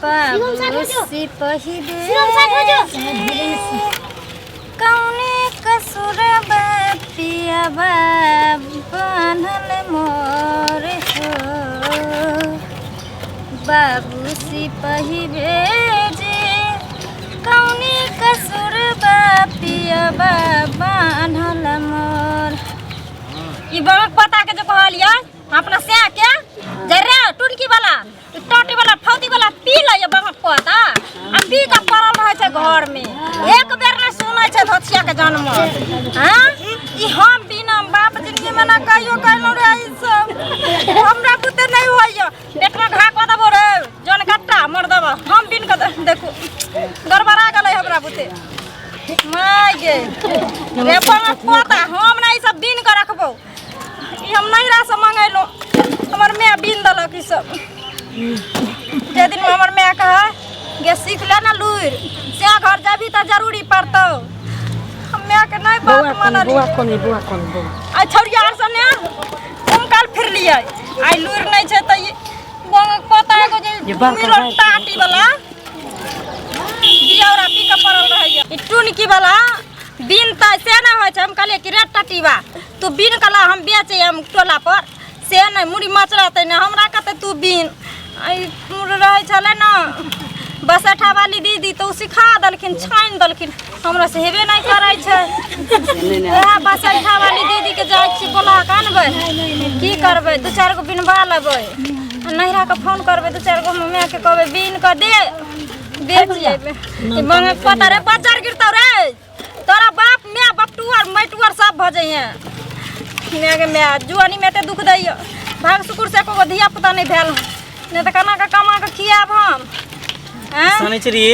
बाबू सिपही कौने कसूर पिया बान्हल मोर हो बाबू सिपही भेजे कौने कसूर पिया बान्हल मोर। ई बमक पता के जो कहलियै अपना से के जरे टुनकी वाला टोटी वाला फौती वाला पी ले ये बमक पता आ पी के पड़ल रहै छै घर में एक बेर ने सुनै छै धोथिया के जन्म। हां ई हम बिना बाप जिंदगी में ना कहियो कहलौ रे ई सब हमरा बुते नहीं होइयो। पेट में घा कऽ देबो रे जन गट्टा मर देबो हम बिन के देखू गड़बड़ा गेलै हमरा बुते my गे रे बमक पता हम ना ई सब बिन के रखबो। ई हम नैहरा से मंगेलहुँ हमर माय बिन देलक ई सब। जे दिन हमर माय कहे गे सीख ले ना लुरि से घर जाबी तऽ जरूरी पड़तौ। हम माय के नहीं बात मानली। बौआ कोन बौआ कोन बौआ आ छौड़िया आर से ने हम काल फिरलियै आइ लुरि नहि छै तऽ ई बमक पता एगो जे ये बात मिलल टाटी वाला बियौरा पी के पड़ल रहैया। ई टुनकी वाला बिन तऽ से नहि होइ छै। हम कहलियै कि रे टटीबा तू बिन कला हम बेचे हम टोला पर से नहि मुड़ी मचरतै ने हमरा कहतै तू बिन। ई रहै छलै ने बसैठा वाली दीदी तऽ ओ सिखा देलखिन छानि देलखिन हमरा से हेबे नहि करै छै। वएह बसैठा वाली दीदीके जाइ छी बोला कऽ अनबै की करबै दू चारि गो बिनबा लेबै आ नैहराके फोन करबै दू चारि गो मायके कहबै बिन कऽ दे बेच जेबै। ई पता रे बज्जर गिरतौ रे तोरा बाप my बपटुअर मैटुअर सब भऽ जइहे। माय गे माय जुआनी में एते दुख दैया भाग शुक्र से एको गो धिया पुता नहि भेल नहि तऽ केना कऽ कमा कऽ खियाब हम। शनिचरी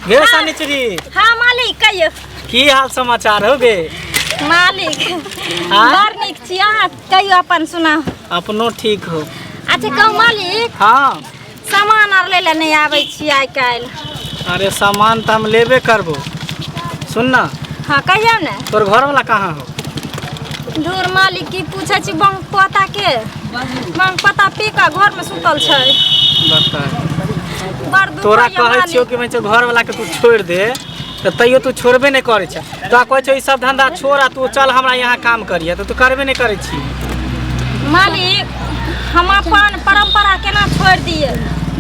गे शनिचरी। हाँ मालिक कहियौ की हाल समाचार हो गे मालिक? बड़ नीक छी अहाँ कहियौ अपन सुनाउ। अपनो ठीक हो। अच्छा कहू मालिक। हाँ सामान आर लै लए नहि आबै छी आइ काल्हि। अरे सामान तऽ हम लेबे करबो। सुन ना। हाँ कहियौ ने। तोर घर वाला कहाँ हो? धूर मालिक की पूछै छी बंग पता के बंग पता पी कऽ घर में सुतल छै। बता बड़ दुख तोरा होइए कहै छियौ मालिक। कि मैं घर वाला के तू छोड़ दे तऽ तैयो तू छोड़बे नहि करै छै। तोरा कहै छौ ई सब धंधा छोड़ आ तू चल हमरा यहाँ काम करिहे तऽ तू करबे नहि करै छी। मालिक हम अपन परंपरा केना छोड़ि दियै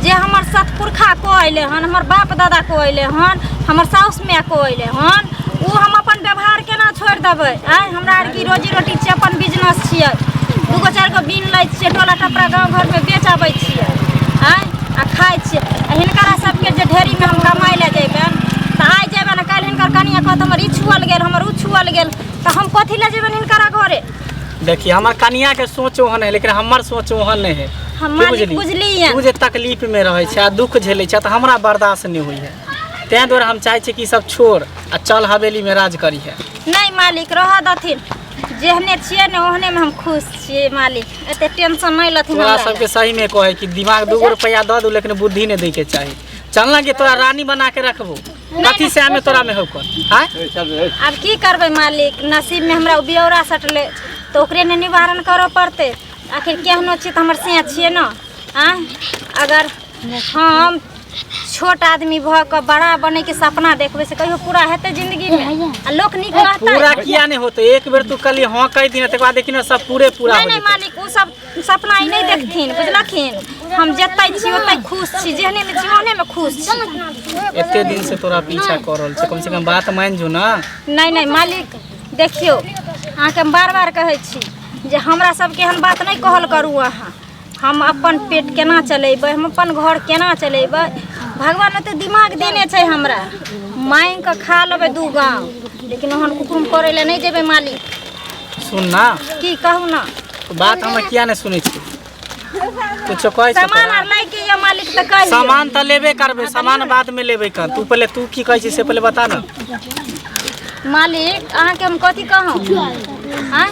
जे हमर सतपुरखा कऽ अयलै हन हमर बाप दादा कऽ अयलै हन हमर साउस माय कऽ अयलै हन ओ हम अपन व्यवहार केना छोड़ि देबै? आँय हमरा आरके रोजी रोटी छियै अपन बिजनेस छियै दूगो चारि गो बिन लै छियै टोला टपरा गाँव घरमे बेच आबै छियै आँय आ खाइ छियै। आ हिनकरा सबके जे ढेरीमे हम कमाइ लए जैबनि तऽ आइ जेबनि काल्हि हिनकर कनिया कहत हमर ई छुअल गेल हमर ओ छुअल गेल तऽ हम कथी लए जेबनि हिनकरा घरे? देखिए हमर कनिया के सोच ओहन है लेकिन हमर सोच ओहन नहीं है। हम मालिक बुझलियै। तू जे तकलीफ में रहै छै आ दुख झेलै छै तऽ हमरा बर्दाश्त नहीं होइ है। तें दुआरे हम चाहै छी कि ई सब छोड़ आ चल हवेली में राज करी है। नहीं मालिक रह दथिन जेहने छियै ने ओहने में हम खुश छियै मालिक एते टेंशन नहीं लथिन तोरा सबके सही में कहै कि दिमाग दूगो रुपया दऽ दू लेकिन बुद्धि नहीं दै के चाही। चल ना कि तोरा रानी बना के रखबो कथी से हमें तोरा में हो कर आय? अब की करबै मालिक नसीब में हमरा बियौरा सटले तऽ ओकरे ने निवारण करऽ पड़तै। आखिर केहनो छी तऽ हमर से छियै ने आँय? अगर हम छोट आदमी भऽ कऽ बड़ा बनैके सपना देखबै से कहियो पूरा हेतै जिंदगी में? आ लोक नीक रहतै? पूरा किया नहीं होते एक बेर तू कहली हाँ कह दिन तकर बाद देखी ना सब पूरे पूरा नहीं नहीं मालिक ओ सब सपना ई नहीं देखथिन बुझलखिन? हम जतै छी ओतै खुश छी जेहने में छी ओहने में खुश छी। एते दिन से तोरा पीछा कर रहल छै कम से कम बात मान जो ना। नहीं नहीं मालिक देखियौ अहाँके हम बार बार कहै छी जे हमरा सबके एहन बात नहीं कहल करू अहाँ। हम अपन पेट केना चलेबै हम अपन घर केना चलेबै भगवान एते दिमाग देने छै हमरा मांगि कऽ खा लेबै दू गाँव लेकिन ओहन कुकुम करै लए नहीं जेबै मालिक। सुन ना। की कहू ना। बात हम किया नहीं सुनै छी? कुछो कहै छौ सामान आर लै के ये मालिक तऽ कहियौ। सामान तऽ लेबे करबै सामान बाद में लेबै कर तू पहले तू की कहै छी से पहले बता ना। मालिक अहाँके हम कथी कहूँ? आँय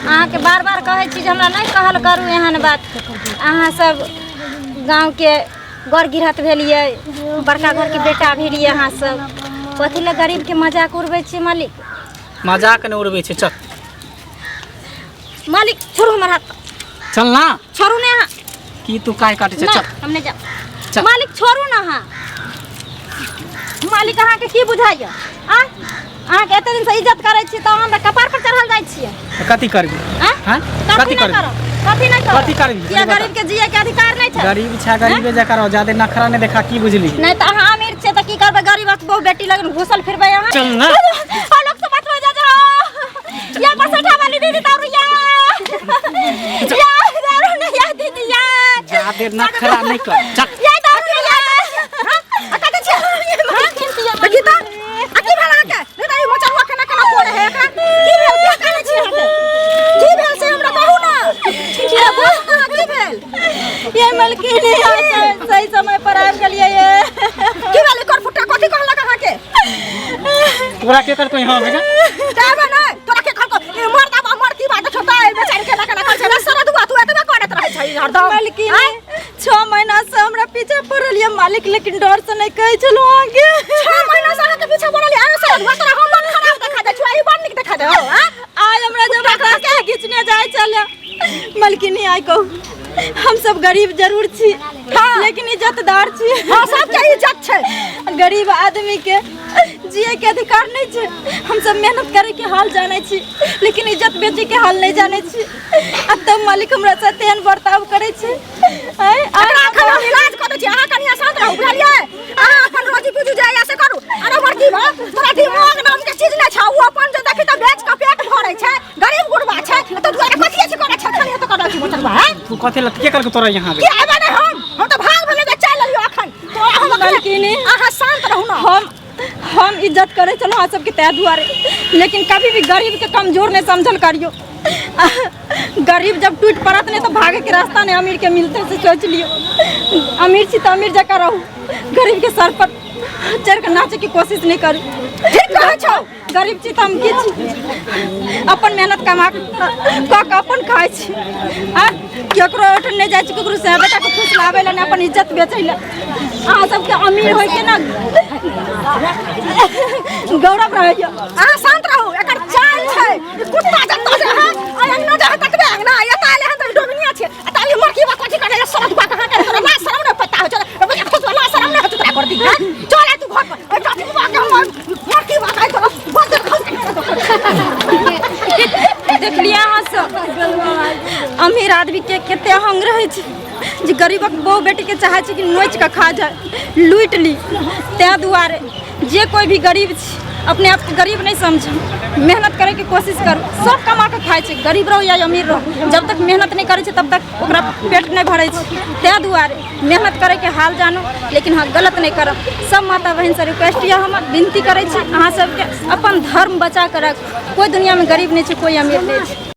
अहाँके बार बार कहै छी जे हमरा नहि कहल करू एहन बात। अहाँ सब गाँवके गौर गिरहत भेलियै बड़का घरके बेटा भेलियै अहाँ सब कथी लए गरीबके मजाक उड़बै छियै मालिक? मजाक नहि उड़बै छै चल। मालिक छोड़ू हमर हाथ। चल ना। छोड़ू ने अहाँ। की तू काहे काटै छै? चल हम नहि जाब। चल। मालिक छोड़ू ना अहाँ। मालिक अहाँके की बुझाइया आ? अहाँके एते दिन से इज्जत करै छी तऽ हमरा कपार पर चढ़ल जाइ छियै। कथी करबी? आँ? हाँ? कथी कथी नहि करबी? करब? कथी नहि करब? कथी करबी? किया गरीब के जिए के अधिकार नहि छै? गरीब छै गरीबे जकाँ रहो, ज्यादे नखरा नहि देखा, की बुझली? नहि तऽ अहाँ अमीर छियै तऽ की करबै? गरीब बहु बेटी लगन घुसल फिरबै अहाँ? चल ना। आ लोग से बचबै जा जा। या बसठा वाली दीदी दारू या। या दारू नहीं या दीदी या। ज्यादे नखरा नहि कर। चल। या दारू या। हां, आ कते छियै? देखी त, आ की भेल अहाँके? नहि तऽ ई मचरुआ केना केना कोरे है एकरा? की भेल? किया कानै छी अहाँके? की भेल से हमरा कहू ना। अरे बोलू ना, की भेल? ये मलकिनी सही समय पर आबि गेलियै ये। की भेल? एकर फुट्टा कथी कहलक अहाँके? तोरा के करतो यहाँ बेटा? जाबे नहि तोरा के कहलको? ई मर्द आब मर्द की बात देखो त, ई बेचारी केना केना करै छै। सरदुआ तू एतबे करैत रहै छै हरदम। मलकिनी 6 महीना से हमरा पीछे पड़ल ये मालिक, लेकिन डर से नहीं कहै छलहुँ अहाँके। 6 महीना से अहाँके पीछे पड़ल ये? अरे सरदुआ, तोरा हम बड़ खराब देखा दै छियौ, ई बड़ नीक देखा दै हौ। आँ? आइ हमरा जबरदस्ती घिचने जाइ छलै। मलकिनी आइ कहू, हम सब गरीब जरूर छी लेकिन इज्जतदार छी। हाँ, सबके इज्जत छै। गरीब आदमी के जिए के अधिकार नहीं छै। हम सब मेहनत करे के हाल जानै छी लेकिन इज्जत बेचे के हाल नहीं जानै छी। आ तब मालिक हमरा साथ एहन बर्ताव करै छै। आँय, आइ एकरा एखन हम इलाज कऽ दै छी, अहाँ कनिया शांत रहू, बुझलियै? अहाँ अपन रोजी पूजी जाइया से करू। अरे मर्दी भा, तोरा दिमाग नाम के चीज नहि छौ। ओ अपन जे देखी तऽ बेच कऽ पेट भरै छै, गरीब गुरबा छै। तऽ दुआरे कथी अछि करै छै? खाली एतऽ करै छी मोटरबा, हैं? तू कथी लए के करके तोरा यहाँ की अयबै नहि हम? हम तऽ भाग भेलै जे चलि एलियौ एखन। तोरा हम एखन- मलकिनी। अहाँ शांत रहू ना। हम इज्जत करै छलहुँ अहाँ सबके ताहि दुआरे, लेकिन कभी भी गरीब के कमजोर नहीं समझल करियौ। गरीब जब टूटि पड़त नहीं तऽ भागे के रास्ता नहीं अमीर के मिलते, से सोच लियौ। अमीर छी तऽ अमीर जकाँ रहू, गरीब के सर पर चढ़ि कऽ नाचै के कोशिश नहीं करू। ठीक कहै छौ। गरीब छी तऽ हम की छी, अपन मेहनत कमा कऽ कऽ अपन खाइ छी। आ केकरो ओहिठाम नहि जाइ छी ककरो से बेटाके फुसलाबै लए, नहि अपन इज्जत बेचै लए। अहाँ सबके अमीर होइके ने गौरव रहैए। अहाँ शांत रहू, एकर चाल छै। ई कुत्ता जतऽ जे है, आ अंगना जे है ततबे अंगना, एतऽ एलै हन तऽ ई डोमिनिया छै। आ तऽ ई मरकी बा कथी करै सरद बा कहाँ करे? तोरा लाज शरम नहि पता होइ छौ? बच्चा खुश, लाज शरम नहि होइ छौ तोरा कर दी? हैं? चल आ तू घर पर। ओइ कथी बा के हम मरकी बा के तोरा बंद खस। देखलियै अहाँ सब अमीर आदमी के कते अहंग रहै छै जे गरीबक बहु बेटीके चाहै छै कि नोचि कऽ खा जाय, लूटि ली। ताहि दुआरे जे कोइ भी गरीब छी अपने आपके गरीब नहीं समझू, मेहनत करैके कोशिश करू। सब कमा कऽ खाइ छै, गरीब रहू या अमीर रहू, जब तक मेहनत नहि करै छै तब तक ओकरा पेट नहि भरै छै। ताहि दुआरे मेहनत करैके हाल जानू, लेकिन हँ गलत नहि करब। सब माता बहिनसँ रिक्वेस्ट यऽ, हमर विनती करै छी अहाँ सबके, अपन धर्म बचा कऽ राखू। कोइ दुनियामे गरीब नहि छै, कोइ अमीर नहि छै।